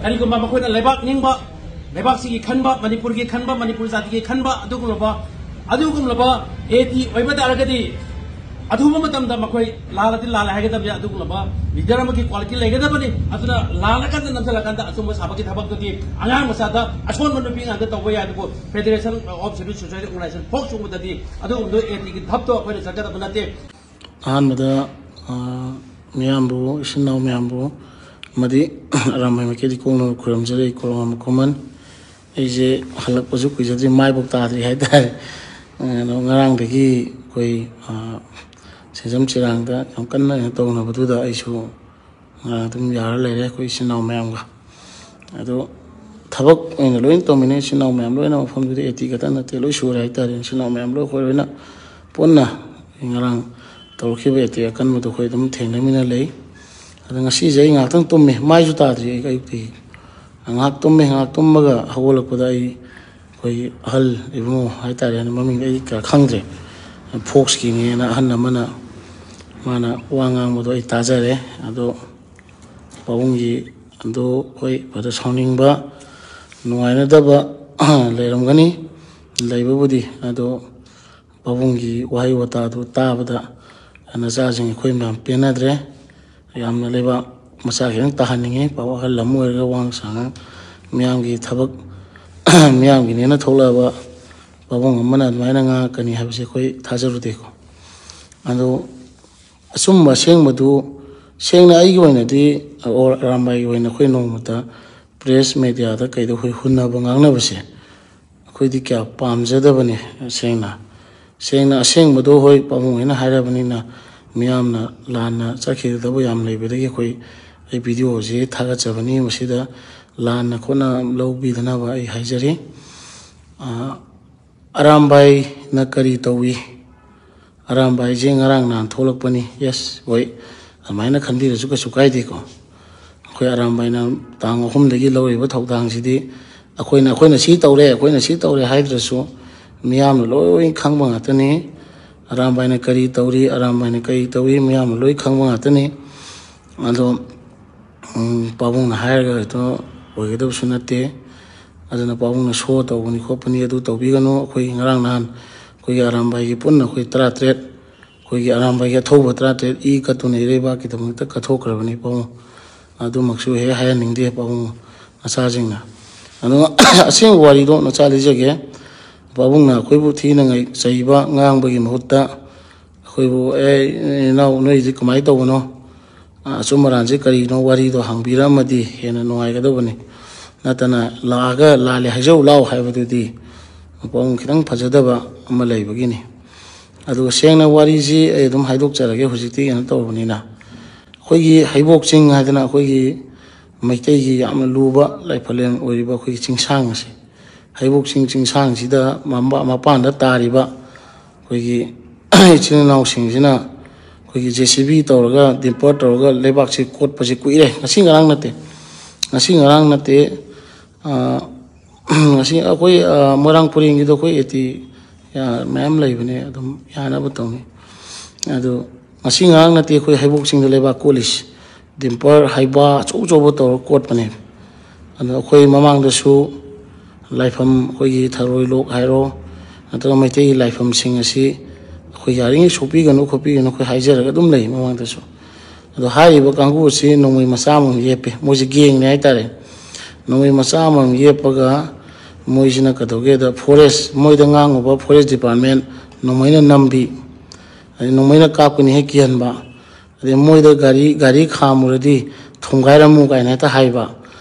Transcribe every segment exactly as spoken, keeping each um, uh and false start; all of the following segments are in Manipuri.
ꯀꯔꯤꯒꯨꯝꯕ ꯃꯈꯣꯏꯅ ꯂꯩꯕꯥꯛ ꯅꯤꯡꯕ, ꯂꯩꯕꯥꯛꯁꯤꯒꯤ ꯈꯟꯕ, ꯃꯅꯤꯄꯨꯔꯒꯤ ꯈꯟꯕ, ꯃꯅꯤꯄꯨꯔ ꯖꯥꯇꯤꯒꯤ ꯈꯟꯕ, ꯑꯗꯨꯒꯨꯝꯂꯕ, ꯑꯗꯨꯒꯨꯝꯂꯕ ꯑꯦ ꯇꯤ ꯑꯣꯏꯕ ꯇꯥꯔꯒꯗꯤ, ꯑꯊꯨꯕ ꯃꯇꯝꯗ ꯃꯈꯣꯏ ꯂꯥꯜꯂꯗꯤ ꯂꯥꯜꯂꯦ ꯍꯥꯏꯒꯗꯕꯅꯤ, ꯑꯗꯨꯒꯨꯝꯂꯕ ꯂꯤꯗꯔ ꯑꯃꯒꯤ ꯀ꯭ꯋꯥꯂꯤꯇꯤ ꯂꯩꯒꯗꯕꯅꯤ꯫ ꯑꯗꯨꯅ ꯂꯥꯜꯂꯀꯥꯟꯗ ꯅꯝꯁꯤꯜꯂꯀꯥꯟꯗ ꯑꯆꯨꯝꯕ ꯁꯥꯕꯒꯤ ꯊꯕꯛꯇꯨꯗꯤ ꯑꯉꯥꯡ ꯃꯆꯥꯗ, ꯑꯁꯣꯟꯕ ꯅꯨꯄꯤ ꯉꯥꯛꯇ ꯇꯧꯕ ꯌꯥꯏ꯫ ꯑꯗꯨꯕꯨ Federation of Scheduled Society Organization ꯐꯣꯛ ꯆꯨꯡꯕꯗꯗꯤ ꯑꯗꯨꯒꯨꯝꯕꯗꯣ ꯑꯦ ꯇꯤꯒꯤ ꯙꯞꯇꯣ ꯑꯩꯈꯣꯏꯅ ꯆꯠꯀꯗꯕ ꯅꯠꯇꯦ꯫ ꯑꯍꯥꯟꯕꯗ, ꯑ, ꯃꯤꯌꯥꯝꯕꯨ, ꯏꯆꯤꯟ ꯏꯅꯥꯎ ꯃꯌꯥꯝꯕꯨ ꯑꯃꯗꯤ ꯑꯔꯥꯝꯕꯥꯏ ꯃꯥꯏꯀꯩꯗꯤ ꯀꯣꯛꯅꯕ ꯈꯨꯔꯨꯝꯖꯔꯤ, ꯀꯣꯔꯣꯅꯥ ꯃꯈꯨꯃꯟ꯫ ꯑꯩꯁꯦ ꯍꯜꯂꯛꯄꯁꯨ ꯀꯨꯏꯖꯗ꯭ꯔꯤ, ꯃꯥꯏꯕꯣꯛ ꯇꯥꯗ꯭ꯔꯤ ꯍꯥꯏꯇꯥꯔꯦ꯫ ꯑꯗꯣ ꯉꯔꯥꯡꯗꯒꯤ ꯑꯩꯈꯣꯏ, ꯑ, ꯁꯦꯟꯖꯝ ꯆꯤꯔꯥꯡꯗ ꯌꯥꯝ ꯀꯟꯅ ꯀꯩꯅꯣ ꯇꯧꯅꯕꯗꯨꯗ ꯑꯩꯁꯨ, ꯑ, ꯑꯗꯨꯝ ꯌꯥꯔ ꯂꯩꯔꯦ ꯑꯩꯈꯣꯏ ꯏꯆꯤꯟ ꯏꯅꯥꯎ ꯃꯌꯥꯝꯒ꯫ ꯑꯗꯣ ꯊꯕꯛ ꯑꯣꯏꯅ ꯂꯣꯏꯅ ꯇꯧꯃꯤꯟꯅꯩ, ꯏꯆꯤꯟ ꯏꯅꯥꯎ ꯃꯌꯥꯝ ꯂꯣꯏꯅ ꯃꯐꯝꯗꯨꯗ ꯑꯦ ꯇꯤ ꯈꯛꯇ ꯅꯠꯇꯦ, ꯂꯣꯏ ꯁꯨꯔꯦ ꯍꯥꯏꯇꯥꯔꯦ꯫ ꯏꯆꯤꯟ ꯏꯅꯥꯎ ꯃꯌꯥꯝ ꯂꯣꯏ ꯑꯩꯈꯣꯏ ꯂꯣꯏꯅ ꯄꯨꯟꯅ ꯉꯔꯥꯡ ꯇꯧꯔꯛꯈꯤꯕ ꯑꯦ ꯇꯤ ꯑꯀꯟꯕꯗꯣ ꯑꯩꯈꯣꯏ ꯑꯗꯨꯝ ꯊꯦꯡꯅꯃꯤꯟꯅ ꯂꯩ꯫ ꯑꯗꯣ ꯉꯁꯤꯁꯦ ꯑꯩ ꯉꯥꯏꯍꯥꯛꯇꯪ ꯇꯨꯝꯃꯤ, ꯃꯥꯏꯁꯨ ꯇꯥꯗ꯭ꯔꯤ ꯑꯩ ꯑꯌꯨꯛꯇꯒꯤ꯫ ꯉꯥꯏꯍꯥꯛ ꯇꯨꯝꯃꯤ, ꯉꯥꯏꯍꯥꯛ ꯇꯨꯝꯃꯒ ꯍꯧꯒꯠꯂꯛꯄꯗ ꯑꯩ ꯑꯩꯈꯣꯏꯒꯤ ꯑꯍꯜ ꯏꯕꯨꯡꯉꯣ ꯍꯥꯏꯇꯥꯔꯦꯅꯦ, ꯃꯃꯤꯡꯗꯤ ꯑꯩ ꯀꯌꯥ ꯈꯪꯗ꯭ꯔꯦ, ꯐꯣꯛꯁꯀꯤꯅꯦꯅ ꯑꯍꯜ ꯑꯃꯅ ꯃꯥꯅ ꯋꯥ ꯉꯥꯡꯕꯗꯣ ꯑꯩ ꯇꯥꯖꯔꯦ꯫ ꯑꯗꯣ ꯄꯥꯕꯨꯡꯒꯤ ꯑꯗꯣ ꯍꯣꯏ ꯐꯖ ꯁꯥꯎꯅꯤꯡꯕ, ꯅꯨꯡꯉꯥꯏꯅꯗꯕ ꯂꯩꯔꯝꯒꯅꯤ, ꯂꯩꯕꯕꯨꯗꯤ꯫ ꯑꯗꯣ ꯄꯥꯕꯨꯡꯒꯤ ꯋꯥꯍꯩ ꯋꯥꯇꯥꯗꯨ ꯇꯥꯕꯗ ꯅꯆꯥꯁꯤꯡ ꯑꯩꯈꯣꯏ ꯃꯌꯥꯝ ꯄꯦꯟꯅꯗ꯭ꯔꯦ꯫ ꯌꯥꯝꯅ ꯂꯩꯕꯥꯛ ꯃꯆꯥ ꯈꯤꯇꯪ ꯇꯥꯍꯟꯅꯤꯡꯉꯤ꯫ ꯄꯥꯕꯨꯡ ꯑꯍꯜ ꯑꯃ ꯑꯣꯏꯔꯒ ꯋꯥꯉꯥꯡ ꯁꯉꯥꯡ ꯃꯤꯌꯥꯝꯒꯤ ꯊꯕꯛ, ꯃꯤꯌꯥꯝꯒꯤꯅꯦꯅ ꯊꯣꯛꯂꯛꯑꯕ ꯄꯥꯕꯨꯡ ꯑꯃꯅ ꯑꯗꯨꯃꯥꯏꯅ ꯉꯥꯡꯉꯛꯀꯅꯤ ꯍꯥꯏꯕꯁꯦ ꯑꯩꯈꯣꯏ ꯊꯥꯖꯔꯨꯗꯦꯀꯣ꯫ ꯑꯗꯣ ꯑꯆꯨꯝꯕ ꯑꯁꯦꯡꯕꯗꯨ, ꯁꯦꯡꯅ ꯑꯩꯒꯤ ꯑꯣꯏꯅꯗꯤ, ꯑꯣꯔ ꯑꯔꯥꯝꯕꯥꯏꯒꯤ ꯑꯣꯏꯅ ꯑꯩꯈꯣꯏ ꯅꯣꯡꯃꯇ ꯄ꯭ꯔꯦꯁ ꯃꯦꯗꯤꯌꯥꯗ ꯀꯩꯗ ꯑꯩꯈꯣꯏ ꯍꯨꯟꯅꯕ ꯉꯥꯡꯅꯕꯁꯦ ꯑꯩꯈꯣꯏꯗꯤ ꯀꯌꯥ ꯄꯥꯝꯖꯗꯕꯅꯤ꯫ ꯁꯦꯡꯅ, ꯁꯦꯡꯅ ꯑꯁꯦꯡꯕꯗꯣ, ꯍꯣꯏ, ꯄꯥꯕꯨꯡ ꯍꯣꯏꯅ ꯍꯥꯏꯔꯕꯅꯤꯅ ꯃꯤꯌꯥꯝꯅ ꯂꯥꯟꯅ ꯆꯠꯈꯤꯒꯗꯕ ꯌꯥꯝ ꯂꯩꯕꯗꯒꯤ ꯑꯩꯈꯣꯏ, ꯑꯩ ꯚꯤꯗꯤꯑꯣꯁꯤ ꯊꯥꯒꯠꯆꯕꯅꯤ꯫ ꯃꯁꯤꯗ ꯂꯥꯟꯅ ꯈꯣꯠꯅ ꯂꯧꯕꯤꯗꯅꯕ ꯑꯩ ꯍꯥꯏꯖꯔꯤ꯫ ꯑ, ꯑꯔꯥꯝꯕꯥꯏꯅ ꯀꯔꯤ ꯇꯧꯏ? ꯑꯔꯥꯝꯕꯥꯏꯁꯦ ꯉꯔꯥꯡ ꯅꯍꯥꯟ ꯊꯣꯛꯂꯛꯄꯅꯤ꯫ ꯌꯦꯁ, ꯍꯣꯏ, ꯑꯗꯨꯃꯥꯏꯅ ꯈꯟꯕꯤꯔꯁꯨ ꯀꯩꯁꯨ ꯀꯥꯏꯗꯦꯀꯣ꯫ ꯑꯩꯈꯣꯏ ꯑꯔꯥꯝꯕꯥꯏꯅ ꯇꯥꯡ ꯑꯍꯨꯝꯗꯒꯤ ꯂꯧꯔꯤꯕ ꯊꯧꯗꯥꯡꯁꯤꯗꯤ ꯑꯩꯈꯣꯏꯅ, ꯑꯩꯈꯣꯏꯅ ꯁꯤ ꯇꯧꯔꯦ, ꯑꯩꯈꯣꯏꯅ ꯁꯤ ꯇꯧꯔꯦ ꯍꯥꯏꯗ꯭ꯔꯁꯨ ꯃꯤꯌꯥꯝꯅ ꯂꯣꯏ ꯈꯪꯕ ꯉꯥꯛꯇꯅꯤ꯫ ꯑꯔꯥꯝꯕꯥꯏꯅ ꯀꯔꯤ ꯇꯧꯔꯤ, ꯑꯔꯥꯝꯕꯥꯏꯅ ꯀꯔꯤ ꯇꯧꯏ, ꯃꯤꯌꯥꯝꯅ ꯂꯣꯏ ꯈꯪꯕ ꯉꯥꯛꯇꯅꯤ꯫ ꯑꯗꯣ, ꯎꯝ, ꯄꯥꯕꯨꯡꯅ ꯍꯥꯏꯔꯒ ꯍꯦꯛꯇ ꯑꯣꯏꯒꯗꯕꯁꯨ ꯅꯠꯇꯦ꯫ ꯑꯗꯨꯅ ꯄꯥꯕꯨꯡꯅ ꯁꯣ ꯇꯧꯕꯅꯤ ꯈꯣꯠꯄꯅꯤ ꯑꯗꯨ ꯇꯧꯕꯤꯒꯅꯨ꯫ ꯑꯩꯈꯣꯏ ꯉꯔꯥꯡ ꯅꯍꯥꯟ ꯑꯩꯈꯣꯏꯒꯤ ꯑꯔꯥꯝꯕꯥꯏꯒꯤ ꯄꯨꯟꯅ ꯑꯩꯈꯣꯏ ꯇꯔꯥꯇꯔꯦꯠ, ꯑꯩꯈꯣꯏꯒꯤ ꯑꯔꯥꯝꯕꯥꯏꯒꯤ ꯑꯊꯧꯕ ꯇꯔꯥꯇꯔꯦꯠ ꯏ ꯀꯠꯇꯨꯅ ꯏꯔꯩꯕꯥꯛꯀꯤꯗꯃꯛꯇ ꯀꯠꯊꯣꯛꯈ꯭ꯔꯕꯅꯤ ꯄꯥꯕꯨꯡ꯫ ꯑꯗꯨꯃꯛꯁꯨ ꯍꯦꯛ ꯍꯥꯏꯍꯟꯅꯤꯡꯗꯦ ꯄꯥꯕꯨꯡ ꯅꯆꯥꯁꯤꯡꯅ꯫ ꯑꯗꯨꯅ ꯑꯁꯦꯡꯕ ꯋꯥꯔꯤꯗꯣ ꯅꯆꯥ ꯂꯤꯖꯒꯦ꯫ ꯄꯥꯕꯨꯡꯅ ꯑꯩꯈꯣꯏꯕꯨ ꯊꯤꯅ ꯉꯩ-, ꯆꯩꯕ ꯉꯥꯡꯕꯒꯤ ꯃꯍꯨꯠꯇ ꯑꯩꯈꯣꯏꯕꯨ, "ꯑꯦ, ꯏꯅꯥꯎ, ꯅꯣꯏꯁꯤ ꯀꯃꯥꯏꯅ ꯇꯧꯕꯅꯣ? ꯑ, ꯑꯆꯨꯝ ꯑꯔꯥꯟꯁꯤ ꯀꯔꯤꯅꯣ?" ꯋꯥꯔꯤꯗꯣ ꯍꯪꯕꯤꯔꯝꯃꯗꯤ ꯍꯦꯟꯅ ꯅꯨꯡꯉꯥꯏꯒꯗꯧꯕꯅꯤ꯫ ꯅꯠꯇꯅ ꯂꯥꯛꯑꯒ "ꯂꯥꯜꯂꯦ ꯍꯥꯏꯖꯧ ꯂꯥꯎ" ꯍꯥꯏꯕꯗꯨꯗꯤ ꯄꯥꯕꯨꯡ ꯈꯤꯇꯪ ꯐꯖꯗꯕ ꯑꯃ ꯂꯩꯕꯒꯤꯅꯤ꯫ ꯑꯗꯨꯒ ꯁꯦꯡꯅ ꯋꯥꯔꯤꯁꯤ ꯑꯩ ꯑꯗꯨꯝ ꯍꯥꯏꯗꯣꯛꯆꯔꯒꯦ, ꯍꯧꯖꯤꯛꯇꯤ ꯀꯩꯅꯣ ꯇꯧꯔꯕꯅꯤꯅ꯫ ꯑꯩꯈꯣꯏꯒꯤ ꯍꯩꯕꯣꯛ ꯆꯤꯡ ꯍꯥꯏꯗꯅ ꯑꯩꯈꯣꯏꯒꯤ ꯃꯩꯇꯩꯒꯤ ꯌꯥꯝꯅ ꯂꯨꯕ ꯂꯥꯏꯐꯝꯂꯦꯟ ꯑꯣꯏꯔꯤꯕ ꯑꯩꯈꯣꯏꯒꯤ ꯆꯤꯡꯁꯥꯡ ꯑꯁꯦ, ꯍꯩꯕꯣꯛ ꯆꯤꯡ ꯆꯤꯡꯁꯥꯡꯁꯤꯗ ꯃꯝꯕ-, ꯃꯄꯥꯟꯗ ꯇꯥꯔꯤꯕ ꯑꯩꯈꯣꯏꯒꯤ ꯏꯆꯤꯜ ꯏꯅꯥꯎꯁꯤꯡꯁꯤꯅ ꯑꯩꯈꯣꯏꯒꯤ ꯖꯦ ꯁꯤ ꯕꯤ ꯇꯧꯔꯒ, ꯗꯤꯝꯄꯔ ꯇꯧꯔꯒ ꯂꯩꯕꯥꯛꯁꯤ ꯀꯣꯠꯄꯁꯤ ꯀꯨꯏꯔꯦ꯫ ꯉꯁꯤ ꯉꯔꯥꯡ ꯅꯠꯇꯦ, ꯉꯁꯤ ꯉꯔꯥꯡ ꯅꯠꯇꯦ꯫ ꯑ, ꯉꯁꯤ ꯑꯩꯈꯣꯏ, ꯑ, ꯃꯣꯏꯔꯥꯡ ꯄꯨꯔꯦꯟꯒꯤꯗꯣ ꯑꯩꯈꯣꯏ ꯑꯦ ꯇꯤ, ꯑ, ꯃꯌꯥꯝ ꯂꯩꯕꯅꯦ, ꯑꯗꯨꯝ ꯌꯥꯅꯕ ꯇꯧꯅꯤ꯫ ꯑꯗꯨ ꯉꯁꯤ ꯉꯔꯥꯡ ꯅꯠꯇꯦ ꯑꯩꯈꯣꯏ ꯍꯩꯕꯣꯛ ꯆꯤꯡꯗ ꯂꯩꯕꯥꯛ ꯀꯣꯠꯂꯤꯁꯤ, ꯗꯤꯝꯄꯔ, ꯍꯩꯕꯥ ꯑꯆꯧ ꯑꯆꯧꯕ ꯇꯧꯔꯒ ꯀꯣꯠꯄꯅꯦ꯫ ꯑꯗꯣ ꯑꯩꯈꯣꯏ ꯃꯃꯥꯡꯗꯁꯨ ꯂꯥꯏꯐꯝ, ꯑꯩꯈꯣꯏꯒꯤ ꯊꯔꯣꯏ ꯂꯣꯛ ꯍꯥꯏꯔꯣ, ꯅꯠꯇ꯭ꯔꯒ ꯃꯩꯇꯩꯒꯤ ꯂꯥꯏꯐꯝꯁꯤꯡ ꯑꯁꯤ ꯑꯩꯈꯣꯏ ꯌꯥꯔꯤꯉꯩ ꯁꯣꯛꯄꯤꯒꯅꯨ ꯈꯣꯠꯄꯤꯒꯅꯨ ꯑꯩꯈꯣꯏ ꯍꯥꯏꯖꯔꯒ ꯑꯗꯨꯝ ꯂꯩ ꯃꯃꯥꯡꯗꯁꯨ꯫ ꯑꯗꯣ ꯍꯥꯏꯔꯤꯕ ꯀꯥꯡꯕꯨ ꯑꯁꯤ ꯅꯣꯡꯃꯩ ꯃꯆꯥ ꯑꯃꯃꯝ ꯌꯦꯞꯄꯦ, ꯃꯣꯏꯁꯦ ꯒꯦꯡꯅꯦ ꯍꯥꯏꯇꯥꯔꯦ꯫ ꯅꯣꯡꯃꯩ ꯃꯆꯥ ꯑꯃꯃꯝ ꯌꯦꯞꯄꯒ ꯃꯣꯏꯁꯤꯅ ꯀꯩꯗꯧꯒꯦꯗ, ꯐꯣꯔꯦꯁ, ꯃꯣꯏꯗ ꯉꯥꯡꯉꯨꯕ ꯐꯣꯔꯦꯁ ꯗꯤꯄꯥꯔꯠꯃꯦꯟ ꯅꯣꯡꯃꯩꯅ ꯅꯝꯕꯤ, ꯑꯗꯩ ꯅꯣꯡꯃꯩꯅ ꯀꯥꯞꯀꯅꯤ ꯍꯦꯛ ꯀꯤꯍꯟꯕ, ꯑꯗꯩ ꯃꯣꯏꯗ ꯒꯥꯔꯤ, ꯒꯥꯔꯤ ꯈꯥꯝꯃꯨꯔꯗꯤ ꯊꯣꯡꯒꯥꯏꯔꯝꯃꯨ ꯀꯥꯏꯅ ꯍꯦꯛꯇ ꯍꯥꯏꯕ꯫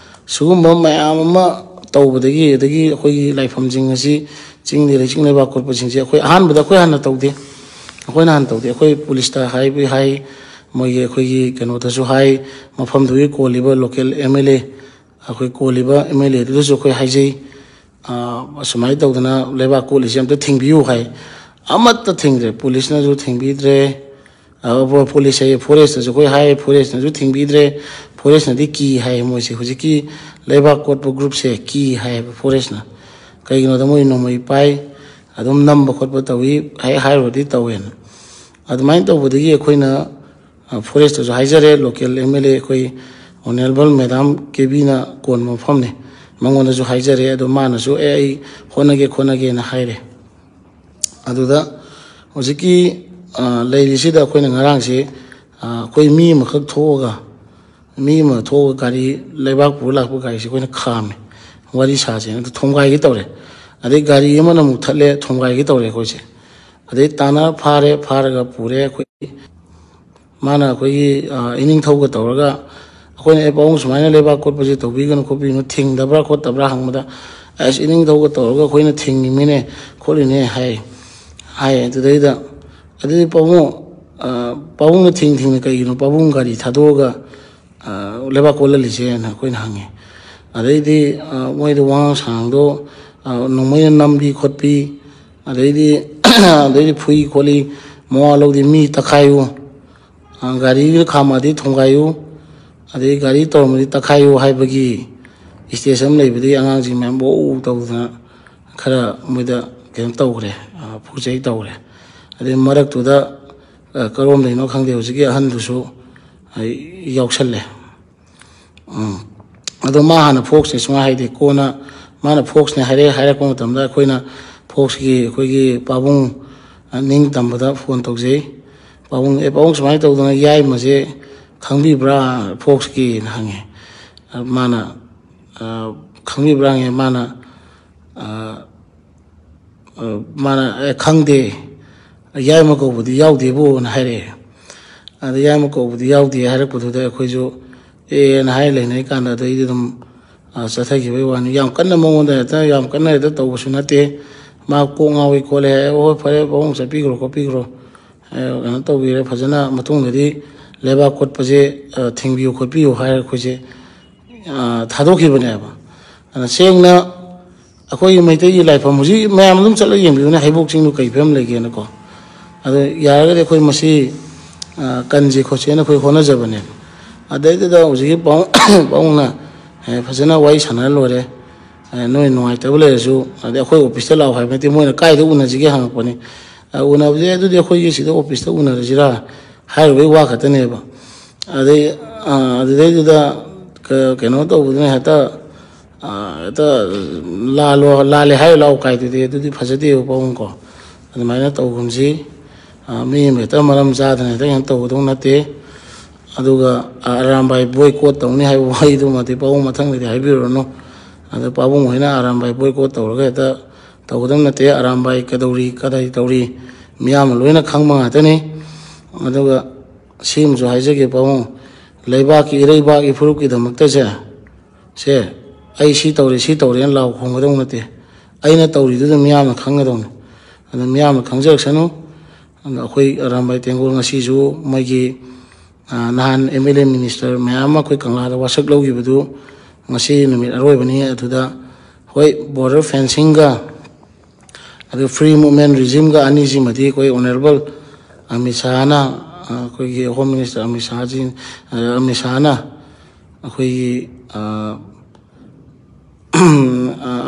ꯁꯤꯒꯨꯝꯕ ꯃꯌꯥꯝ ꯑꯃ ꯇꯧꯕꯗꯒꯤ, ꯑꯗꯒꯤ ꯑꯩꯈꯣꯏꯒꯤ ꯂꯥꯏꯐꯝꯁꯤꯡ ꯑꯁꯤ ꯆꯤꯡꯗ ꯆꯤꯡ ꯂꯩꯕꯥꯛ ꯀꯣꯠꯄꯁꯤꯡꯁꯦ ꯑꯩꯈꯣꯏ ꯑꯍꯥꯟꯕꯗ ꯑꯩꯈꯣꯏ ꯍꯥꯟꯅ ꯇꯧꯗꯦ꯫ ꯑꯩꯈꯣꯏꯅ ꯍꯥꯟꯅ ꯇꯧꯗꯦ꯫ ꯑꯩꯈꯣꯏ ꯄꯨꯂꯤꯁꯇ ꯍꯥꯏꯕ ꯍꯥꯏ, ꯃꯣꯏꯒꯤ ꯑꯩꯈꯣꯏꯒꯤ ꯀꯩꯅꯣꯗꯁꯨ ꯍꯥꯏ, ꯃꯐꯝꯗꯨꯒꯤ ꯀꯣꯜꯂꯤꯕ ꯂꯣꯀꯦꯜ ꯑꯦꯝ ꯑꯦꯜ ꯑꯦ, ꯑꯩꯈꯣꯏ ꯀꯣꯜꯂꯤꯕ ꯑꯦꯝ ꯑꯦꯜ ꯑꯦꯗꯨꯗꯁꯨ ꯑꯩꯈꯣꯏ ꯍꯥꯏꯖꯩ, "ꯑ, ꯑꯁꯨꯃꯥꯏꯅ ꯇꯧꯗꯅ ꯂꯩꯕꯥꯛ ꯀꯣꯠꯂꯤꯁꯦ ꯑꯝꯇ ꯊꯤꯡꯕꯤꯌꯨ" ꯍꯥꯏ꯫ ꯑꯃꯠꯇ ꯊꯤꯡꯗ꯭ꯔꯦ, ꯄꯨꯂꯤꯁꯅꯁꯨ ꯊꯤꯡꯕꯤꯗ꯭ꯔꯦ, ꯑ, ꯄꯨꯂꯤꯁ ꯍꯥꯏꯌꯦ, ꯐꯣꯔꯦꯁꯇꯁꯨ ꯑꯩꯈꯣꯏ ꯍꯥꯏ, ꯐꯣꯔꯦꯁꯅꯁꯨ ꯊꯤꯡꯕꯤꯗ꯭ꯔꯦ꯫ ꯐꯣꯔꯦꯁꯅꯗꯤ ꯀꯤ ꯍꯥꯏꯌꯦ, ꯃꯣꯏꯁꯦ ꯍꯧꯖꯤꯛꯀꯤ ꯂꯩꯕꯥꯛ ꯀꯣꯠꯄ ꯒ꯭ꯔꯨꯞꯁꯦ ꯀꯤ ꯍꯥꯏꯌꯦꯕ ꯐꯣꯔꯦꯁꯅ꯫ ꯀꯩꯒꯤꯅꯣꯗ ꯃꯣꯏ ꯅꯣꯡꯃꯩ ꯄꯥꯏ, ꯑꯗꯨꯝ ꯅꯝꯕ ꯈꯣꯠꯄ ꯇꯧꯏ, ꯍꯦꯛ ꯍꯥꯏꯔꯨꯔꯗꯤ ꯇꯧꯋꯦꯅ꯫ ꯑꯗꯨꯃꯥꯏꯅ ꯇꯧꯕꯗꯒꯤ ꯑꯩꯈꯣꯏꯅ, ꯑ, ꯐꯣꯔꯦꯁꯇꯁꯨ ꯍꯥꯏꯖꯔꯦ, ꯂꯣꯀꯦꯜ ꯑꯦꯝ ꯑꯦꯜ ꯑꯦ ꯑꯩꯈꯣꯏ ꯑꯣꯅꯦꯔꯦꯕꯜ ꯃꯦꯗꯥꯝ ꯀꯦꯕꯤꯅ ꯀꯣꯟꯕ ꯃꯐꯝꯅꯤ꯫ ꯃꯉꯣꯟꯗꯁꯨ ꯍꯥꯏꯖꯔꯦ, ꯑꯗꯣ ꯃꯥꯅꯁꯨ "ꯑꯦ, ꯑꯩ ꯍꯣꯠꯅꯒꯦ ꯈꯣꯠꯅꯒꯦꯅ" ꯍꯥꯏꯔꯦ꯫ ꯑꯗꯨꯗ ꯍꯧꯖꯤꯛꯀꯤ ꯑ, ꯂꯩꯔꯤꯁꯤꯗ ꯑꯩꯈꯣꯏꯅ ꯉꯔꯥꯡꯁꯤ, ꯑ, ꯑꯩꯈꯣꯏ ꯃꯤ ꯑꯃꯈꯛ ꯊꯣꯛꯑꯒ, ꯃꯤ ꯑꯃ ꯊꯣꯛꯑꯒ ꯒꯥꯔꯤ, ꯂꯩꯕꯥꯛ ꯄꯨꯔ ꯂꯥꯛꯄ ꯒꯥꯔꯤꯁꯤ ꯑꯩꯈꯣꯏꯅ ꯈꯥꯝꯃꯦ꯫ ꯋꯥꯔꯤ ꯁꯥꯁꯦꯅ ꯑꯗꯨ ꯊꯣꯝꯒꯥꯏꯒꯦ ꯇꯧꯔꯦ꯫ ꯑꯗꯩ ꯒꯥꯔꯤ ꯑꯃꯅ ꯑꯃꯨꯛ ꯊꯠꯂꯦ, ꯊꯣꯝꯒꯥꯏꯒꯦ ꯇꯧꯔꯦ ꯑꯩꯈꯣꯏꯁꯦ꯫ ꯑꯗꯩ ꯇꯥꯟꯅ ꯐꯥꯔꯦ, ꯐꯥꯔꯒ ꯄꯨꯔꯦ ꯑꯩꯈꯣꯏ꯫ ꯃꯥꯅ ꯑꯩꯈꯣꯏꯒꯤ, ꯑ, ꯏꯅꯤꯡꯊꯧꯒ ꯇꯧꯔꯒ, ꯑꯩꯈꯣꯏꯅ, "ꯑꯦ, ꯄꯥꯕꯨꯡ, ꯁꯨꯃꯥꯏꯅ ꯂꯩꯕꯥꯛ ꯀꯣꯠꯄꯁꯦ ꯇꯧꯕꯤꯒꯅꯨ ꯈꯣꯠꯄꯤꯒꯅꯨ, ꯊꯤꯡꯗꯕ꯭ꯔꯥ ꯈꯣꯠꯇꯕ꯭ꯔꯥ?" ꯍꯪꯕꯗ, "ꯑꯁ, ꯏꯅꯤꯡꯊꯧꯒ ꯇꯧꯔꯒ ꯑꯩꯈꯣꯏꯅ ꯊꯤꯡꯉꯤꯃꯤꯅꯦ ꯈꯣꯠꯂꯤꯅꯦ" ꯍꯥꯏ, ꯍꯥꯏ꯫ ꯑꯗꯨꯗꯩꯗ, "ꯑꯗꯨꯗꯤ ꯄꯥꯕꯨꯡ, ꯑ, ꯄꯥꯕꯨꯡꯅ ꯊꯤꯡ ꯊꯤꯡꯅ ꯀꯩꯒꯤꯅꯣ ꯄꯥꯕꯨꯡ ꯒꯥꯔꯤ ꯊꯥꯗꯣꯛꯑꯒ, ꯑ, ꯂꯩꯕꯥꯛ ꯀꯣꯠꯍꯜꯂꯤꯁꯦꯅ?" ꯑꯩꯈꯣꯏꯅ ꯍꯪꯉꯦ꯫ ꯑꯗꯩꯗꯤ, ꯑ, ꯃꯣꯏꯗ ꯋꯥꯉꯥꯡ ꯁꯉꯥꯡꯗꯣ, ꯑ, ꯅꯣꯡꯃꯩꯅ ꯅꯝꯕꯤ ꯈꯣꯠꯄꯤ, ꯑꯗꯩꯗꯤ, ꯑꯗꯩꯗꯤ ꯐꯨꯏ ꯈꯣꯠꯂꯤ, ꯃꯋꯥ ꯂꯧꯗꯦ, ꯃꯤ ꯇꯛꯈꯥꯏꯌꯨ, ꯑ, ꯒꯥꯔꯤꯒ ꯈꯥꯝꯃꯗꯤ ꯊꯣꯝꯒꯥꯏꯌꯨ, ꯑꯗꯩ ꯒꯥꯔꯤ ꯇꯧꯔꯝꯃꯗꯤ ꯇꯛꯈꯥꯏꯌꯨ ꯍꯥꯏꯕꯒꯤ ꯁ꯭ꯇꯦꯖ ꯑꯃ ꯂꯩꯕꯗꯒꯤ ꯑꯉꯥꯡꯁꯤꯡ ꯃꯌꯥꯝ ꯋꯧ ꯇꯧꯗꯅ ꯈꯔ ꯃꯣꯏꯗ ꯀꯩꯅꯣ ꯇꯧꯈ꯭ꯔꯦ, ꯑ, ꯐꯨ ꯆꯩ ꯇꯧꯈ꯭ꯔꯦ꯫ ꯑꯗꯩ ꯃꯔꯛꯇꯨꯗ, ꯑ, ꯀꯔꯣꯝꯗꯩꯅꯣ ꯈꯪꯗꯦ, ꯍꯧꯖꯤꯛꯀꯤ ꯑꯍꯟꯗꯨꯁꯨ, ꯑ, ꯌꯥꯎꯁꯜꯂꯦ꯫ ꯎꯝ꯫ ꯑꯗꯣ ꯃꯥ ꯍꯥꯟꯅ ꯐꯣꯛꯁꯅꯦ ꯁꯨꯡꯍꯥꯏ ꯍꯥꯏꯗꯦ꯫ ꯀꯣꯟꯅ ꯃꯥꯅ ꯐꯣꯛꯁꯅꯦ ꯍꯥꯏꯔꯦ, ꯍꯥꯏꯔꯛꯄ ꯃꯇꯝꯗ ꯑꯩꯈꯣꯏꯅ ꯐꯣꯛꯁꯀꯤ ꯑꯩꯈꯣꯏꯒꯤ ꯄꯥꯕꯨꯡ, ꯑ, ꯅꯤꯡꯇꯝꯕꯗ ꯐꯣꯟ ꯇꯧꯖꯩ꯫ "ꯄꯥꯕꯨꯡ, ꯑꯦ, ꯄꯥꯕꯨꯡ, ꯁꯨꯃꯥꯏꯅ ꯇꯧꯗꯅ ꯌꯥꯏꯃꯁꯦ ꯈꯪꯕꯤꯕ꯭ꯔꯥ ꯐꯣꯛꯁꯀꯤꯅ?" ꯍꯪꯉꯦ꯫ ꯑ, ꯃꯥꯅ, ꯑ, ꯈꯪꯕꯤꯕ꯭ꯔꯥ ꯍꯪꯉꯦ꯫ ꯃꯥꯅ, ꯑ, ꯑ, ꯃꯥꯅ, "ꯑꯦ, ꯈꯪꯗꯦ, ꯌꯥꯏꯃ ꯀꯧꯕꯗꯤ ꯌꯥꯎꯗꯦꯕꯨꯅ" ꯍꯥꯏꯔꯛꯑꯦ꯫ ꯑꯗ ꯌꯥꯏꯃ ꯀꯧꯕꯗꯤ ꯌꯥꯎꯗꯦ ꯍꯥꯏꯔꯛꯄꯗꯨꯗ ꯑꯩꯈꯣꯏꯁꯨ ꯑꯦꯅ ꯍꯥꯏ ꯂꯩꯅꯔꯤ ꯀꯥꯟꯗ ꯑꯗꯩꯗꯤ ꯑꯗꯨꯝ, ꯑ, ꯆꯠꯊꯈꯤꯕꯒꯤ ꯋꯥꯅꯤ꯫ ꯌꯥꯝ ꯀꯟꯅ ꯃꯉꯣꯟꯗ ꯍꯦꯛꯇ ꯌꯥꯝ ꯀꯟꯅ ꯍꯦꯛꯇ ꯇꯧꯕꯁꯨ ꯅꯠꯇꯦ꯫ ꯃꯥ ꯀꯣꯛ ꯉꯥꯎꯏ ꯈꯣꯠꯂꯦ ꯍꯥꯏ, "ꯑꯣ, ꯍꯣꯏ, ꯐꯔꯦ, ꯄꯥꯕꯨꯡ ꯆꯠꯄꯤꯈ꯭ꯔꯣ ꯈꯣꯠꯄꯤꯈ꯭ꯔꯣ, ꯑ, ꯀꯩꯅꯣ ꯇꯧꯕꯤꯔꯦ, ꯐꯖꯅ ꯃꯇꯨꯡꯗꯗꯤ ꯂꯩꯕꯥꯛ ꯀꯣꯠꯄꯁꯦ, ꯑ, ꯊꯤꯡꯕꯤꯌꯨ ꯈꯣꯠꯄꯤꯌꯨ" ꯍꯥꯏꯔ ꯑꯩꯈꯣꯏꯁꯦ, ꯑ, ꯊꯥꯗꯣꯛꯈꯤꯕꯅꯦꯕ꯫ ꯑꯗ ꯁꯦꯡꯅ ꯑꯩꯈꯣꯏꯒꯤ ꯃꯩꯇꯩꯒꯤ ꯂꯥꯏꯐꯝ ꯍꯧꯖꯤꯛ ꯃꯌꯥꯝ ꯑꯗꯨꯝ ꯆꯠꯂꯒ ꯌꯦꯡꯕꯤꯌꯨꯅꯦ, ꯍꯩꯕꯣꯛ ꯆꯤꯡꯗꯨ ꯀꯩ ꯐꯤꯕꯝ ꯂꯩꯒꯦꯅꯀꯣ꯫ ꯑꯗꯣ ꯌꯥꯔꯒꯗꯤ ꯑꯩꯈꯣꯏ ꯃꯁꯤ, ꯑ, ꯀꯟꯁꯤ ꯈꯣꯠꯁꯦꯅ ꯑꯩꯈꯣꯏ ꯍꯣꯠꯅꯖꯕꯅꯦꯕ꯫ ꯑꯗꯩꯗꯨꯗ ꯍꯧꯖꯤꯛꯀꯤ ꯄꯥꯎ-, ꯄꯥꯎꯅ, ꯑꯦ, ꯐꯖꯅ ꯋꯥꯔꯤ ꯁꯥꯟꯅꯔ ꯂꯣꯏꯔꯦ꯫ ꯑꯦ, ꯅꯣꯏ ꯅꯨꯡꯉꯥꯏꯇꯕ ꯂꯩꯔꯁꯨ, ꯑꯗꯩ ꯑꯩꯈꯣꯏ ꯑꯣꯐꯤꯁꯇ ꯂꯥꯛꯑꯣ ꯍꯥꯏꯕ ꯅꯠꯇꯦ, ꯃꯣꯏꯅ ꯀꯥꯏꯗ ꯎꯅꯁꯤꯒꯦ ꯍꯪꯉꯛꯄꯅꯤ꯫ ꯑ, ꯎꯅꯕꯁꯦ ꯑꯗꯨꯗꯤ ꯑꯩꯈꯣꯏꯒꯤ ꯁꯤꯗ ꯑꯣꯐꯤꯁꯇ ꯎꯅꯔꯁꯤꯔꯥ ꯍꯥꯏꯔꯨꯕꯩ ꯋꯥ ꯈꯛꯇꯅꯦꯕ꯫ ꯑꯗꯩ ꯑꯗꯨꯗꯩꯗꯨꯗ ꯀꯩꯅꯣ ꯇꯧꯕꯗꯨꯅ ꯍꯦꯛꯇ ꯍꯦꯛꯇ ꯂꯥꯜꯂꯣ, ꯂꯥꯜꯂꯦ ꯍꯥꯏꯌꯨ ꯂꯥꯛꯑꯣ ꯀꯥꯏꯗꯨꯗꯤ, ꯑꯗꯨꯗꯤ ꯐꯖꯗꯦꯕ ꯄꯥꯕꯨꯡꯀꯣ꯫ ꯑꯗꯨꯃꯥꯏꯅ ꯇꯧꯒꯨꯝꯁꯤ꯫ ꯃꯤ ꯑꯃ ꯍꯦꯛꯇ ꯃꯔꯝ ꯆꯥꯗꯅ ꯍꯦꯛꯇ ꯀꯩꯅꯣ ꯇꯧꯒꯗꯧ ꯅꯠꯇꯦ꯫ ꯑꯗꯨꯒ ꯑꯔꯥꯝꯕꯥꯏ ꯕꯣꯏ ꯀꯣꯠ ꯇꯧꯅꯤ ꯍꯥꯏꯕ ꯋꯥꯍꯩꯗꯨꯃꯗꯤ ꯄꯥꯕꯨꯡ ꯃꯊꯪꯗꯗꯤ ꯍꯥꯏꯕꯤꯔꯨꯔꯅꯨ꯫ ꯑꯗꯣ ꯄꯥꯕꯨꯡ ꯍꯣꯏꯅ ꯑꯔꯥꯝꯕꯥꯏ ꯕꯣꯏ ꯀꯣꯠ ꯇꯧꯔꯒ ꯍꯦꯛꯇ ꯇꯧꯒꯗꯕ ꯅꯠꯇꯦ꯫ ꯑꯔꯥꯝꯕꯥꯏ ꯀꯩꯗꯧꯔꯤ, ꯀꯗꯥꯏ ꯇꯧꯔꯤ, ꯃꯤꯌꯥꯝꯅ ꯂꯣꯏꯅ ꯈꯪꯕ ꯉꯥꯛꯇꯅꯤ꯫ ꯑꯗꯨꯒ ꯁꯤ ꯑꯃꯁꯨ ꯍꯥꯏꯖꯒꯦ ꯄꯥꯕꯨꯡ, ꯂꯩꯕꯥꯛꯀꯤ ꯏꯔꯩꯕꯥꯛ ꯏꯐꯨꯔꯨꯞꯀꯤꯗꯃꯛꯇꯁꯦ, ꯁꯦ, "ꯑꯩ ꯁꯤ ꯇꯧꯔꯦ, ꯁꯤ ꯇꯧꯔꯦꯅ" ꯂꯥꯎ ꯈꯣꯡꯒꯗꯧ ꯅꯠꯇꯦ꯫ ꯑꯩꯅ ꯇꯧꯔꯤꯗꯨꯗ ꯃꯤꯌꯥꯝꯅ ꯈꯪꯒꯗꯧꯅꯤ꯫ ꯑꯗꯨꯅ ꯃꯤꯌꯥꯝꯅ ꯈꯪꯖꯔꯛꯁꯅꯨ꯫ ꯑꯗꯣ ꯑꯩꯈꯣꯏ ꯑꯔꯥꯝꯕꯥꯏ ꯇꯦꯡꯒꯣꯜ ꯉꯁꯤꯁꯨ ꯃꯣꯏꯒꯤ ꯅꯍꯥꯟ ꯑꯦꯝ ꯑꯦꯜ ꯑꯦ ꯃꯤꯅꯤꯁꯇꯔ ꯃꯌꯥꯝ ꯑꯃ ꯑꯩꯈꯣꯏ ꯀꯪꯂꯥꯗ ꯋꯥꯁꯛ ꯂꯧꯈꯤꯕꯗꯨ ꯉꯁꯤ ꯅꯨꯃꯤꯠ ꯑꯔꯣꯏꯕꯅꯤ꯫ ꯑꯗꯨꯗ ꯍꯣꯏ, ꯕꯣꯔꯗꯔ ꯐꯦꯟꯁꯤꯡꯒ ꯑꯗꯨ ꯐ꯭ꯔꯤ ꯃꯨꯞꯃꯦꯟ ꯔꯤꯖꯤꯝꯒ ꯑꯅꯤꯁꯤꯃꯗꯤ ꯑꯩꯈꯣꯏ ꯑꯣꯅꯔꯦꯕꯜ ꯑꯃꯤꯠ ꯁꯥꯍꯅ, ꯑꯩꯈꯣꯏꯒꯤ ꯍꯣꯝ ꯃꯤꯅꯤꯁꯇꯔ ꯑꯃꯤꯠ ꯁꯥꯍꯖꯤ, ꯑꯃꯤꯠ ꯁꯥꯍꯅ ꯑꯩꯈꯣꯏꯒꯤ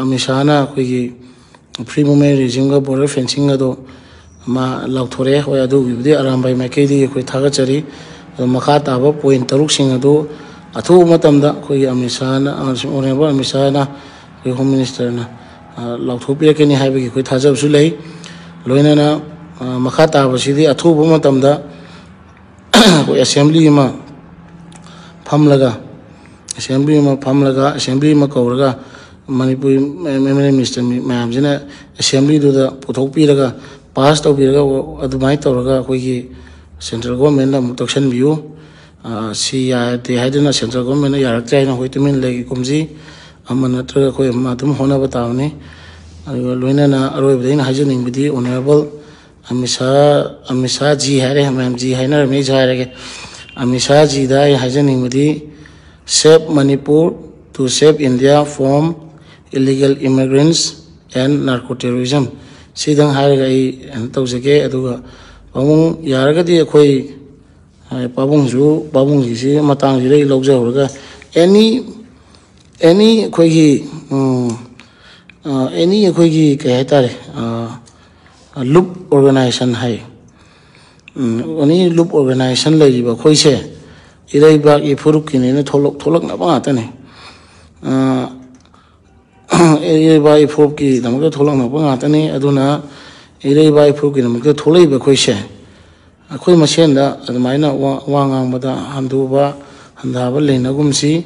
ꯑꯃꯤꯠ ꯁꯥꯍꯅ ꯑꯩꯈꯣꯏꯒꯤ ꯐ꯭ꯔꯤ ꯃꯨꯞꯃꯦꯟ ꯔꯤꯖꯤꯝꯒ ꯕꯣꯔꯗꯔ ꯐꯦꯟꯁꯤꯡ ꯑꯗꯣ ꯃꯥ ꯂꯥꯎꯊꯣꯔꯛꯑꯦ꯫ ꯍꯣꯏ, ꯑꯗꯨꯒꯤꯕꯨꯗꯤ ꯑꯔꯥꯝꯕꯥꯏ ꯃꯥꯏꯀꯩꯗꯒꯤ ꯑꯩꯈꯣꯏ ꯊꯥꯒꯠꯆꯔꯤ꯫ ꯑꯗꯣ ꯃꯈꯥ ꯇꯥꯕ ꯄꯣꯏꯟ ꯇꯔꯨꯛꯁꯤꯡ ꯑꯗꯨ ꯑꯊꯨꯕ ꯃꯇꯝꯗ ꯑꯩꯈꯣꯏꯒꯤ ꯑꯃꯤꯠ ꯁꯥꯍꯅ, ꯑꯃꯁꯨꯡ ꯑꯣꯅꯔꯦꯕꯜ ꯑꯃꯤꯠ ꯁꯥꯍꯅ ꯑꯩꯈꯣꯏ ꯍꯣꯝ ꯃꯤꯅꯤꯁꯇꯔꯅ ꯂꯥꯎꯊꯣꯛꯄꯤꯔꯛꯀꯅꯤ ꯍꯥꯏꯕꯒꯤ ꯑꯩꯈꯣꯏ ꯊꯥꯖꯕꯁꯨ ꯂꯩ꯫ ꯂꯣꯏꯅꯅ ꯃꯈꯥ ꯇꯥꯕꯁꯤꯗꯤ ꯑꯊꯨꯕ ꯃꯇꯝꯗ ꯑꯩꯈꯣꯏ ꯑꯦꯁꯦꯝꯕ꯭ꯂꯤ ꯑꯃ ꯐꯝꯂꯒ, ꯑꯦꯁꯦꯝꯕ꯭ꯂꯤ ꯑꯃ ꯐꯝꯂꯒ, ꯑꯦꯁꯦꯝꯕ꯭ꯂꯤ ꯑꯃ ꯀꯧꯔꯒ, Manipuri M L A minister ꯃꯌꯥꯝꯁꯤꯅ ꯑꯦꯁꯦꯝꯕ꯭ꯂꯤꯗꯨꯗ ꯄꯨꯊꯣꯛꯄꯤꯔꯒ, ꯄꯥꯁ ꯇꯧꯕꯤꯔꯒ, ꯑꯗꯨꯃꯥꯏꯅ ꯇꯧꯔꯒ ꯑꯩꯈꯣꯏꯒꯤ ꯁꯦꯟꯇ꯭ꯔꯦꯜ ꯒꯣꯔꯃꯦꯟꯗ ꯑꯃꯨꯛ ꯇꯛꯁꯟꯕꯤꯌꯨ꯫ ꯁꯤ ꯌꯥꯗꯦ ꯍꯥꯏꯗꯨꯅ ꯁꯦꯟꯇ꯭ꯔꯦꯜ ꯒꯣꯔꯃꯦꯟꯅ ꯌꯥꯔꯛꯇ꯭ꯔꯦ ꯍꯥꯏꯅ ꯑꯩꯈꯣꯏ ꯇꯨꯃꯤꯟ ꯂꯩꯒꯨꯝꯁꯤ꯫ ꯑꯃ ꯅꯠꯇ꯭ꯔꯒ ꯑꯩꯈꯣꯏ ꯑꯃ ꯑꯗꯨꯝ ꯍꯣꯠꯅꯕ ꯇꯥꯕꯅꯤ꯫ ꯑꯗꯨꯒ ꯂꯣꯏꯅꯅ ꯑꯔꯣꯏꯕꯗ ꯑꯩꯅ ꯍꯥꯏꯖꯅꯤꯡꯕꯗꯤ ꯑꯣꯅꯔꯦꯕꯜ ꯑꯃꯤꯠ ꯁꯥꯍ, ꯑꯃꯤꯠ ꯁꯥꯍ ꯖꯤ ꯍꯥꯏꯔꯦ, ꯃꯌꯥꯝ ꯖꯤ ꯍꯥꯏꯅꯔꯝꯃꯤ, ꯑꯩꯁꯨ ꯍꯥꯏꯔꯒꯦ꯫ ꯑꯃꯤꯠ ꯁꯥꯍ ꯖꯤꯗ ꯑꯩ ꯍꯥꯏꯖꯅꯤꯡꯕꯗꯤ, "Save Manipur to save India from illegal immigrants and narco terrorism"꯫ ꯁꯤꯗꯪ ꯍꯥꯏꯔꯒ ꯑꯩ ꯀꯩꯅꯣ ꯇꯧꯖꯒꯦ꯫ ꯑꯗꯨꯒ ꯄꯥꯕꯨꯡ ꯌꯥꯔꯒꯗꯤ ꯑꯩꯈꯣꯏ, ꯑ, ꯄꯥꯕꯨꯡꯁꯨ, ꯄꯥꯕꯨꯡꯒꯤꯁꯤ ꯃꯇꯥꯡꯁꯤꯗ ꯑꯩ ꯂꯧꯖꯍꯧꯔꯒ, ꯑꯦꯅꯤ, ꯑꯦꯅꯤ ꯑꯩꯈꯣꯏꯒꯤ, ꯎꯝ, ꯑ, ꯑꯦꯅꯤ ꯑꯩꯈꯣꯏꯒꯤ ꯀꯩ ꯍꯥꯏꯇꯥꯔꯦ, ꯑ, ꯂꯨꯞ ꯑꯣꯔꯒꯅꯥꯏꯖꯦꯁꯟ ꯍꯥꯏ, ꯎꯝ, ꯑꯦꯅꯤ ꯂꯨꯞ ꯑꯣꯔꯒꯅꯥꯏꯖꯦꯁꯟ ꯂꯩꯔꯤꯕ ꯑꯩꯈꯣꯏꯁꯦ, ꯏꯔꯩꯕꯥꯛ ꯏꯐꯨꯔꯨꯞꯀꯤꯅꯦꯅ ꯊꯣꯛꯂꯛ-, ꯊꯣꯛꯂꯛꯅꯕ ꯉꯥꯛꯇꯅꯤ꯫ ꯑ, ꯏꯔꯩꯕꯥꯛ ꯏꯐꯨꯔꯨꯞꯀꯤꯗꯃꯛꯇ ꯊꯣꯛꯂꯛꯅꯕ ꯉꯥꯛꯇꯅꯤ꯫ ꯑꯗꯨꯅ ꯏꯔꯩꯕꯥꯛ ꯏꯐꯨꯔꯨꯞꯀꯤꯗꯃꯛꯇ ꯊꯣꯛꯂꯛꯏꯕ ꯑꯩꯈꯣꯏꯁꯦ, ꯑꯩꯈꯣꯏ ꯃꯁꯦꯟꯗ ꯑꯗꯨꯃꯥꯏꯅ ꯋꯥ, ꯋꯥ ꯉꯥꯡꯕꯗ ꯍꯟꯗꯨꯕ ꯍꯟꯊꯕ ꯂꯩꯅꯒꯨꯝꯁꯤ꯫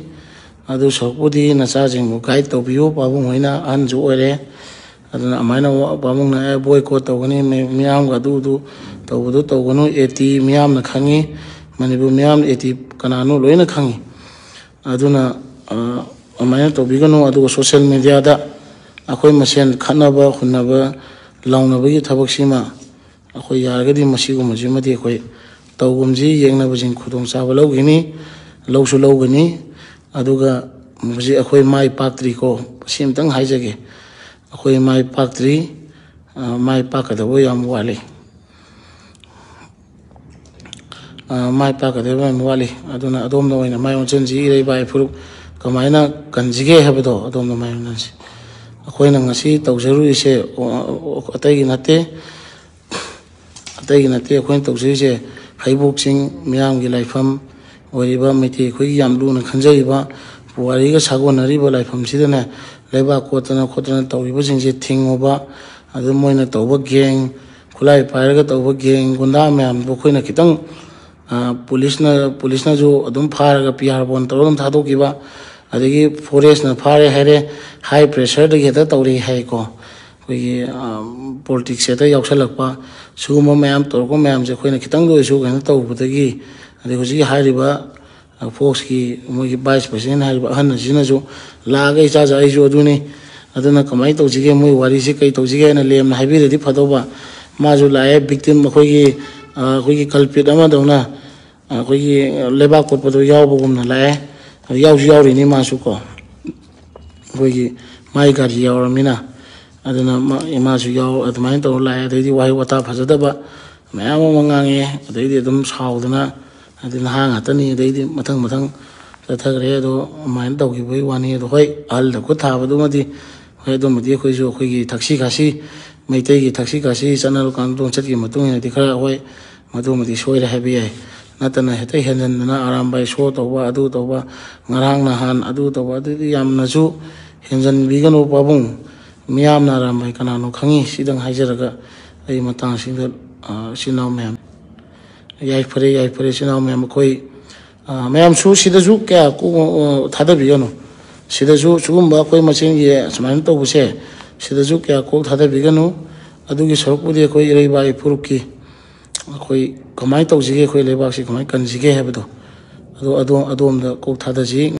ꯑꯗꯨ ꯁꯔꯨꯛꯄꯨꯗꯤ ꯅꯆꯥꯁꯤꯡꯕꯨ ꯒꯥꯏꯗ ꯇꯧꯕꯤꯌꯨ꯫ ꯄꯥꯕꯨꯡ ꯍꯣꯏꯅ ꯑꯍꯟꯁꯨ ꯑꯣꯏꯔꯦ꯫ ꯑꯗꯨꯅ ꯑꯗꯨꯃꯥꯏꯅ ꯋꯥ-, ꯄꯥꯕꯨꯡꯅ, "ꯑꯦ, ꯕꯣꯏꯀꯣꯠ ꯇꯧꯒꯅꯤ, ꯃꯤ-, ꯃꯤꯌꯥꯝꯒ ꯑꯗꯨ, ꯑꯗꯨ ꯇꯧꯕꯗꯨ ꯇꯧꯒꯅꯨ, ꯑꯦ ꯇꯤ ꯃꯤꯌꯥꯝꯅ ꯈꯪꯉꯤ, ꯃꯅꯤꯄꯨꯔ ꯃꯤꯌꯥꯝꯅ ꯑꯦ ꯇꯤ ꯀꯅꯥꯅꯣ ꯂꯣꯏꯅ ꯈꯪꯉꯤ꯫ ꯑꯗꯨꯅ, ꯑ, ꯑꯗꯨꯃꯥꯏꯅ ꯇꯧꯕꯤꯒꯅꯨ꯫ ꯑꯗꯨꯒ ꯁꯣꯁꯦꯜ ꯃꯦꯗꯤꯌꯥꯗ ꯑꯩꯈꯣꯏ ꯃꯁꯦꯟ ꯈꯠꯅꯕ, ꯍꯨꯟꯅꯕ, ꯂꯥꯎꯅꯕꯒꯤ ꯊꯕꯛꯁꯤꯃ ꯑꯩꯈꯣꯏ ꯌꯥꯔꯒꯗꯤ ꯃꯁꯤꯒꯨꯝꯕꯁꯤꯃꯗꯤ ꯑꯩꯈꯣꯏ ꯇꯧꯒꯨꯝꯁꯤ꯫ ꯌꯦꯡꯅꯕꯁꯤꯡ ꯈꯨꯗꯣꯡꯆꯥꯕ ꯂꯧꯈꯤꯅꯤ, ꯂꯧꯁꯨ ꯂꯧꯒꯅꯤ꯫ ꯑꯗꯨꯒ ꯍꯧꯖꯤꯛ ꯑꯩꯈꯣꯏ ꯃꯥꯏ ꯄꯥꯛꯇ꯭ꯔꯤꯀꯣ, ꯁꯤ ꯑꯝꯇꯪ ꯍꯥꯏꯖꯒꯦ꯫ ꯑꯩꯈꯣꯏ ꯃꯥꯏ ꯄꯥꯛꯇ꯭ꯔꯤ, ꯑ, ꯃꯥꯏ ꯄꯥꯛꯀꯗꯕ ꯌꯥꯝ ꯋꯥꯠꯂꯤ꯫ ꯑ, ꯃꯥꯏ ꯄꯥꯛꯀꯗꯕ ꯌꯥꯝ ꯋꯥꯠꯂꯤ꯫ ꯑꯗꯨꯅ ꯑꯗꯣꯝꯗ ꯑꯣꯏꯅ ꯃꯥꯏ ꯑꯣꯟꯁꯤꯟꯁꯤ꯫ ꯏꯔꯩ ꯏꯄꯥ ꯏꯐꯨꯔꯨꯞ ꯀꯃꯥꯏꯅ ꯀꯟꯁꯤꯒꯦ ꯍꯥꯏꯕꯗꯣ ꯑꯗꯣꯝꯗ ꯃꯥꯏ ꯑꯣꯟꯁꯤꯟꯁꯤ꯫ ꯑꯩꯈꯣꯏꯅ ꯉꯁꯤ ꯇꯧꯖꯔꯨꯔꯤꯁꯦ, ꯑꯣ, ꯑꯣ, ꯑꯇꯩꯒꯤ ꯅꯠꯇꯦ, ꯑꯇꯩꯒꯤ ꯅꯠꯇꯦ꯫ ꯑꯩꯈꯣꯏꯅ ꯇꯧꯖꯔꯤꯁꯦ ꯍꯩꯕꯣꯛ ꯆꯤꯡ ꯃꯤꯌꯥꯝꯒꯤ ꯂꯥꯏꯐꯝ ꯑꯣꯏꯔꯤꯕ, ꯃꯩꯇꯩ ꯑꯩꯈꯣꯏꯒꯤ ꯌꯥꯝ ꯂꯨꯅ ꯈꯟꯖꯔꯤꯕ ꯄꯨꯋꯥꯔꯤꯒ ꯁꯥꯒꯣꯟꯅꯔꯤꯕ ꯂꯥꯏꯐꯝꯁꯤꯗꯅꯦ, ꯂꯩꯕꯥꯛ ꯀꯣꯠꯇꯅ ꯈꯣꯠꯇꯅ ꯇꯧꯔꯤꯕꯁꯤꯡꯁꯦ ꯊꯤꯡꯉꯨꯕ, ꯑꯗꯨ ꯃꯣꯏꯅ ꯇꯧꯕ ꯒꯦꯡ, ꯈꯨꯠꯂꯥꯏ ꯄꯥꯏꯔꯒ ꯇꯧꯕ ꯒꯦꯡ, ꯒꯨꯟꯗꯥ ꯃꯌꯥꯝꯗꯨ ꯑꯩꯈꯣꯏꯅ ꯈꯤꯇꯪ, ꯑ, ꯄꯨꯂꯤꯁꯅ, ꯄꯨꯂꯤꯁꯅꯁꯨ ꯑꯗꯨꯝ ꯐꯥꯔꯒ ꯄꯤ ꯑꯥꯔ ꯕꯣꯟ ꯇꯧꯔꯒ ꯑꯗꯨꯝ ꯊꯥꯗꯣꯛꯈꯤꯕ, ꯑꯗꯒꯤ ꯐꯣꯔꯦꯁꯅ ꯐꯥꯔꯦ ꯍꯥꯏꯔꯦ, ꯍꯥꯏ ꯄ꯭ꯔꯦꯁꯔꯗꯒꯤ ꯍꯦꯛꯇ ꯇꯧꯔꯤ ꯍꯥꯏꯀꯣ꯫ ꯑꯩꯈꯣꯏꯒꯤ, ꯑ, ꯄꯣꯂꯤꯇꯤꯛꯁꯁꯦ ꯍꯦꯛꯇ ꯌꯥꯎꯁꯜꯂꯛꯄ, ꯁꯤꯒꯨꯝꯕ ꯃꯌꯥꯝ ꯇꯧꯔꯛꯄ ꯃꯌꯥꯝꯁꯦ ꯑꯩꯈꯣꯏꯅ ꯈꯤꯇꯪꯗ ꯑꯣꯏꯔꯁꯨ ꯀꯩꯅꯣ ꯇꯧꯕꯗꯒꯤ, ꯑꯗꯩ ꯍꯧꯖꯤꯛꯀꯤ ꯍꯥꯏꯔꯤꯕ, ꯑ, ꯐꯣꯛꯁꯀꯤ ꯃꯣꯏꯒꯤ ꯚꯥꯏꯁ ꯄ꯭ꯔꯁꯤꯗꯦꯟ ꯍꯥꯏꯔꯤꯕ ꯑꯍꯟ ꯑꯁꯤꯅꯁꯨ ꯂꯥꯛꯑꯒ, "ꯏꯆꯥꯁꯦ ꯑꯩꯁꯨ ꯑꯗꯨꯅꯤ, ꯑꯗꯨꯅ ꯀꯃꯥꯏꯅ ꯇꯧꯁꯤꯒꯦ, ꯃꯣꯏ ꯋꯥꯔꯤꯁꯦ ꯀꯩ ꯇꯧꯁꯤꯒꯦ?" ꯍꯥꯏꯅ ꯂꯦꯝꯅ ꯍꯥꯏꯕꯤꯔꯗꯤ ꯐꯗꯧꯕ꯫ ꯃꯥꯁꯨ ꯂꯥꯛꯑꯦ, ꯚꯤꯛꯇꯤꯝ, ꯑꯩꯈꯣꯏꯒꯤ, ꯑ, ꯑꯩꯈꯣꯏꯒꯤ ꯀꯜꯄ꯭ꯔꯤꯠ ꯑꯃꯗꯧꯅ, ꯑ, ꯑꯩꯈꯣꯏꯒꯤ ꯂꯩꯕꯥꯛ ꯀꯣꯠꯄꯗꯣ ꯌꯥꯎꯕꯒꯨꯝꯅ ꯂꯥꯛꯑꯦ꯫ ꯑꯗꯨ ꯌꯥꯎꯁꯨ ꯌꯥꯎꯔꯤꯅꯤ ꯃꯥꯁꯨ ꯀꯣ, ꯑꯩꯈꯣꯏꯒꯤ ꯃꯥꯏ ꯒꯥꯔꯤ ꯌꯥꯎꯔꯃꯤꯅ꯫ ꯑꯗꯨꯅ ꯃꯥ-, ꯃꯥꯁꯨ ꯌꯥꯎ-, ꯑꯗꯨꯃꯥꯏꯅ ꯇꯧꯔ ꯂꯥꯛꯑꯦ꯫ ꯑꯗꯩꯗꯤ ꯋꯥꯍꯩ ꯋꯥꯇꯥ ꯐꯖꯗꯕ ꯃꯌꯥꯝ ꯑꯃ ꯉꯥꯡꯉꯦ꯫ ꯑꯗꯩꯗꯤ ꯑꯗꯨꯝ ꯁꯥꯎꯗꯅ, ꯑꯗꯩ ꯅꯍꯥ ꯉꯥꯛꯇꯅꯤ, ꯑꯗꯩꯗꯤ ꯃꯊꯪ ꯃꯊꯪ ꯆꯠꯊꯈ꯭ꯔꯦ꯫ ꯑꯗꯣ ꯑꯗꯨꯃꯥꯏꯅ ꯇꯧꯈꯤꯕꯒꯤ ꯋꯥꯅꯤ꯫ ꯑꯗꯣ ꯍꯣꯏ, ꯑꯍꯜꯗ ꯈꯨꯠ ꯊꯥꯕꯗꯨꯃꯗꯤ, ꯍꯣꯏ, ꯑꯗꯨꯃꯗꯤ ꯑꯩꯈꯣꯏꯁꯨ ꯑꯩꯈꯣꯏꯒꯤ ꯊꯛꯁꯤ ꯈꯥꯁꯤ, ꯃꯩꯇꯩꯒꯤ ꯊꯛꯁꯤ ꯈꯥꯁꯤ ꯆꯠꯅ ꯀꯥꯡꯂꯣꯟ ꯆꯠꯈꯤꯕ ꯃꯇꯨꯡ ꯏꯟꯅꯗꯤ ꯈꯔ, ꯍꯣꯏ, ꯃꯗꯨꯃꯗꯤ ꯁꯣꯏꯔꯦ ꯍꯥꯏꯕ ꯌꯥꯏ꯫ ꯅꯠꯇꯅ ꯍꯦꯛꯇ ꯍꯦꯟꯖꯟꯗꯅ ꯑꯔꯥꯝꯕꯥꯏ ꯁꯣ ꯇꯧꯕ, ꯑꯗꯨ ꯇꯧꯕ, ꯉꯔꯥꯡ ꯅꯍꯥꯟ ꯑꯗꯨ ꯇꯧꯕ, ꯑꯗꯨꯗꯤ ꯌꯥꯝꯅꯁꯨ ꯍꯦꯟꯖꯟꯕꯤꯒꯅꯨ ꯄꯥꯕꯨꯡ꯫ ꯃꯤꯌꯥꯝꯅ ꯑꯔꯥꯝꯕꯥꯏ ꯀꯅꯥꯅꯣ ꯈꯪꯉꯤ, ꯁꯤꯗꯪ ꯍꯥꯏꯖꯔꯒ ꯑꯩ ꯃꯇꯥꯡꯁꯤꯗ, ꯑ, ꯏꯆꯤꯟ ꯏꯅꯥꯎ ꯃꯌꯥꯝ, ꯌꯥꯏꯐꯔꯦ, ꯌꯥꯏꯐꯔꯦ, ꯏꯆꯤꯟ ꯏꯅꯥꯎ ꯃꯌꯥꯝ꯫ ꯑꯩꯈꯣꯏ, ꯑ, ꯃꯌꯥꯝꯁꯨ ꯁꯤꯗꯁꯨ ꯀꯌꯥ ꯀꯣꯛ, ꯑ, ꯊꯥꯗꯕꯤꯒꯅꯨ꯫ ꯁꯤꯗꯁꯨ ꯁꯤꯒꯨꯝꯕ ꯑꯩꯈꯣꯏ ꯃꯁꯦꯟꯒꯤ ꯁꯨꯃꯥꯏꯅ ꯇꯧꯕꯁꯦ, ꯁꯤꯗꯁꯨ ꯀꯌꯥ ꯀꯣꯛ ꯊꯥꯗꯕꯤꯒꯅꯨ꯫ ꯑꯗꯨꯒꯤ ꯁꯔꯨꯛꯄꯨꯗꯤ ꯑꯩꯈꯣꯏ ꯏꯔꯩꯕꯥꯛ ꯏꯐꯨꯔꯨꯞꯀꯤ ꯑꯩꯈꯣꯏ ꯀꯃꯥꯏꯅ ꯇꯧꯁꯤꯒꯦ, ꯑꯩꯈꯣꯏ ꯂꯩꯕꯥꯛꯁꯤ ꯀꯃꯥꯏꯅ ꯀꯟꯁꯤꯒꯦ ꯍꯥꯏꯕꯗꯣ, ꯑꯗꯣ, ꯑꯗꯣ, ꯑꯗꯣꯝꯗ ꯀꯣꯛ ꯊꯥꯗꯁꯤ꯫